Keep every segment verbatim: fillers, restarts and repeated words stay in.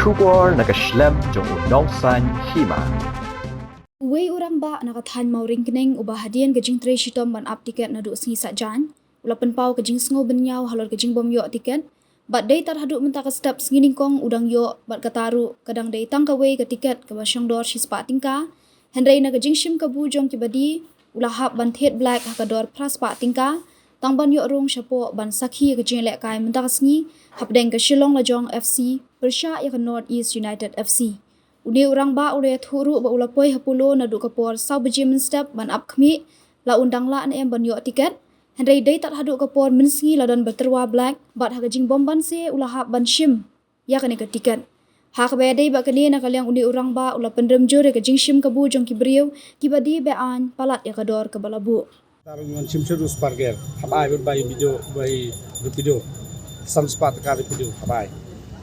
Khubor na ka shlem jong u nongsaiñ hima. Uwei u rangbah na ka thaiñ Mawryngkneng uba hadien ka jingtrei shitom ban ap tiket naduh sngi Saitjaiñ, u la pynpaw ka jingsngew bynñiaw halor ka jingbym ïoh tiket, bad dei tad haduh mynta ka step sngi nyngkong u dang ïoh, bad kata ruh ka dang dei tang kawei ka tiket kaba shongdor shispah tyngka. Hynrei na ka jingshim kabu jong kiba die, u la hap ban thied black ha ka dor phraspah tyngka, tang ban ïoh rung shapoh ban sakhi ïa ka jingïalehkai mynta ka sngi hapdeng ka Shillong Lajong F C pyrshah ïa ka North East United F C. Une u rangbah u la ïathuh ruh ba u la poi ha Polo naduh ka por saw baje mynstep ban ap khmih la un dang lah ne em ban ïoh tiket. Hynrei dei tad haduh ka por mynsngi la don ba tyrwa black, bad ha ka jingbymbanse u la hap ban shim ïa kane ka tiket. Ha kaba ïadei bad kane, na ka liang une u rangbah u la pynrem jur ïa ka jingshim kabu jong ki briew kiba die ba aiñ palat ïa ka dor kaba la buh. Tar ngan shim shuh u spar gear. Hap ai bad bai video, bai rapido. San spah tyngka rapido hap ai.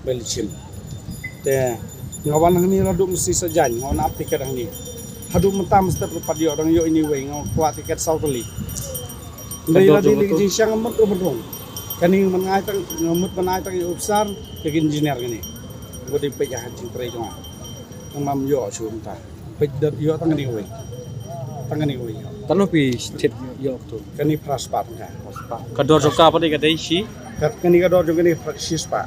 Bai leit shim. Te nga wan hangne naduh mynstep Saitjaiñ, nga wan ap tiket hangne. Haduh mynta mynstep ruh pat ïoh, dang ïoh ine wei, nga kwah tiket saw tylli. Bai la dei lei ka jingshiang, nga mut ruh ban rung. Kane nga mut ban ai tang, nga mut ban ai tang ïa u officer, ïa ki engineer kane. Ba dei peit ïa ka jingtrei jong nga. Nga ym ïoh shuh mynta. Peit da ïoh tang kane kawei. Tang kane kawei ïoh. Tang no phi thied ïoh tu? Kane phra spah tyngka. Phra spah. Ka dor jong ka pat ka dei shi? Ka, kane ka dor jong kane phra, shi spah.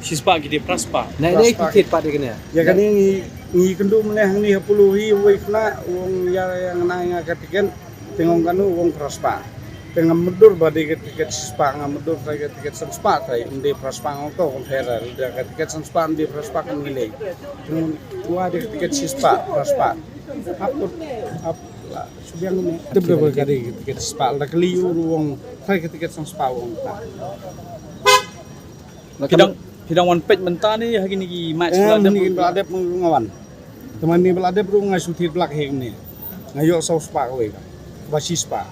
Shi spah ki dei phra spah. Na dei ki thied pat kane. Ïa kane ngi, ngi kynduh mynne hangne ha Polo hi, uwei khynnah u ong ïa, ïa nga, nga ka tiket. Te nga ong kano, u ong phra spah. Te nga mutdur ba dei ka tiket shi spah, nga mutdur trai ka tiket san spah trai, ym dei phra spah, nga ong to compare, dei ka tiket san spah, ym dei phra spah, kan ngi lei. Te nga ong, wa dei ka tiket shi spah, phra spah. Hap kut, hap la, shu biang ne. Tip da ba ka dei ka tiket shi spah, la kylli u ruh u ong, trai ka tiket san spah u ong ta. Phi dang, phi dang wan peit mynta ne ha kine ki match? Eh, ba la dep, mynne ba la dep ruh nga wan. Te mynne ba la dep ruh nga shu thied black hi kumne. Nga ïoh saw spah kawei ka. Ba shi spah.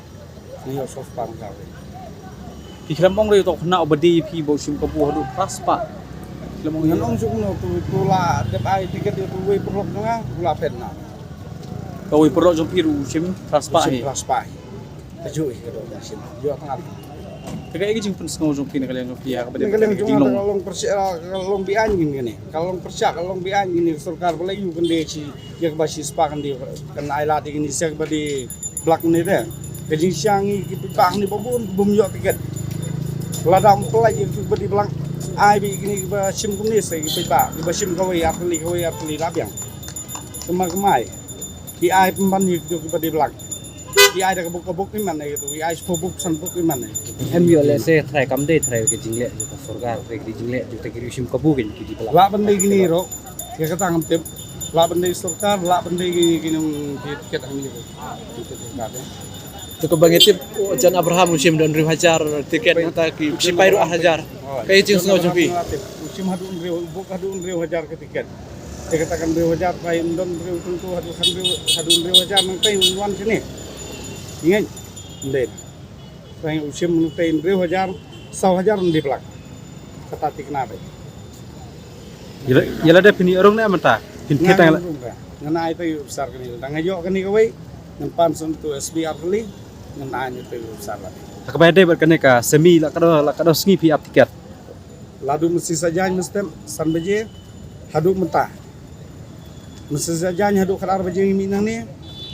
Nga ïoh saw spah kawei. Phi khlem ong re to khynnah uba die phi ba u shim kabu haduh phra spah. Khlem ong. Ngan ong shu kumno, to, to la dep ai tiket ïa uwei paralok jong nga, u la phet na. Kawei paralok jong phi ruh u shim phra spah hi. U shim phra spah hi. Te ju ïa ka dor jong shin. Ïoh tang ar. Te kaei ka jingpynsngew jong phi na ka liang jong phi ha kaba dei na ka liang jong nga, ka long pyrshah, ka long be-aiñ kine. Ka long pyrshah, ka long be-aiñ kine, sorkar ba la ïoh kane shi, ïa kaba shi spah kane, kan ai lad ïa kine sha kaba dei black kine te. Ka jingshisha ngi ki paidbah kine ba bun bym ïoh tiket. Lada ym pynlait ïa kaba dei black, ai beit kine kiba shim kumne sha ki paidbah, kiba shim kawei ar tylli, kawei ar tylli la biang. Te ma kmai. Ki ai pynban ïa kito kiba dei black. Ki ai da ka bok ka bok ki man ïa kito, ki ai shiphew bok san bok ki man ïa kito. Em ïoh lehse trai kam dei trai ka jingleh jong ka sorkar, trai ka jingleh jong kita ki riew shim kabu ki dei black. Lah ban dei kine ruh, ïa kata ngam tip. Lah ban dei sorkar, lah ban dei ki, ki nong ki tiket hangne ruh. Ki tiket hangne. Te kaba ngi tip, oh, Jan Abraham u shim don hynriew hajar tiket, nangta ki sipai ruh ar hajar. Kaei ka jingsngew jong phi? U shim haduh hynriew, bok haduh hynriew hajar ka tiket. Te kata ka hynriew hajar, trai un don hynriew, tang tu haduh hynriew, haduh hynriew hajar nangta un wan shane. Ngeit. Ym dei. Trai u shim nangta hynriew hajar, saw hajar ym dei black. Kata te kane beit. Ïa la, ïa la dep phin ïoh rung ne mynta? Phin thied tang la. Ngan ai te u officer kane. Tang nga ïoh kane kawei. Ngan pan sha uto u S P ar tylli. Ngan ai te u officer la. Ha kaba ïadei bad kane ka semi, la katno, la katno sngi phi ap tiket? Naduh mynstep Saitjaiñ mynstep san baje haduh mynta. Mynstep Saitjaiñ haduh khatar baje ngi mih nangne.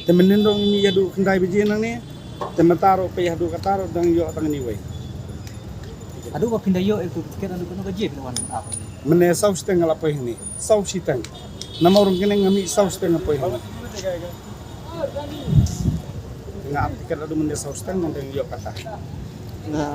Te mynhynnin ruh ngi mih haduh khyndai baje nangne. Te mynta ruh peit haduh kata ruh dang ïoh tang kane kawei. Haduh ba phin da ïoh ïa uto u tiket, haduh katno baje phin wan ap? Mynne saw shiteng nga la poi hangne. Saw shiteng. Na Mawryngkneng nga mih saw shiteng nga poi hangne. Nga ap tiket haduh mynne saw shiteng, nga dang ïoh kata. Nga